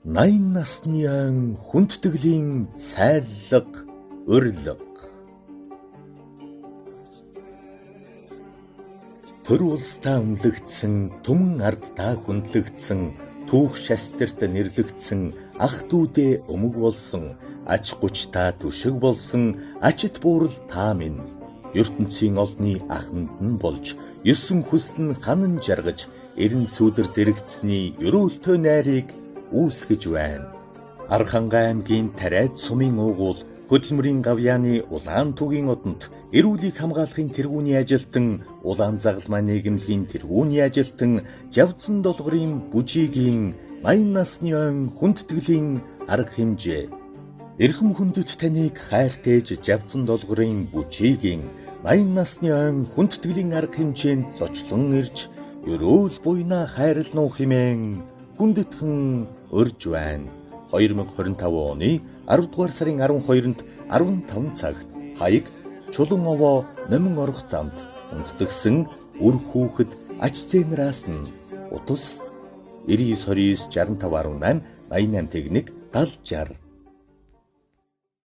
80 насны ойн хүндэтгэлийн цайллага урилга. Төр улстай үнэлэгдсэн, түмэн ардтай хүндлэгдсэн, түүх шастрт нэрлэгдсэн, ах дүүдээ өмг болсон, ач гучтай түшиг болсон, ачит буурал та минь. ертөнцийн олны ахмад нь болж, 9 хүсэл нь ханан жаргаж, эрен сүүдэр зэрэгцсэний ерөөлтөө найрыг үүсгэж байна. Архангай аймгийн Тариад сумын уугуул хөдөлмөрийн гавьяаны улаан тугийн одонт эрүүлийг хамгаалахын тэргүүний ажилтан, улаан загалмай нийгэмлэгийн тэргүүний ажилтан Жавзан долгорын бүжигийн 80 насны ойн хүндэтгэлийн арга хэмжээ. Эрхэм хүндэт таныг хайртайж Жавзан долгорын бүжигийн 80 насны ойн хүндэтгэлийн арга хэмжээнд зочлон ирж, ерөөл буйнаа хайрлана уу хэмээн хүндэтгэн урьж байна. 2025 оны 10 дугаар сарын 12-нд 15 цагт хаяг Чулуун овоо Номин орох замд хүндэтгсэн үр хүүхэд ач зээнараас нь утас 99 29 65 18 88 тэгнэг 70 60.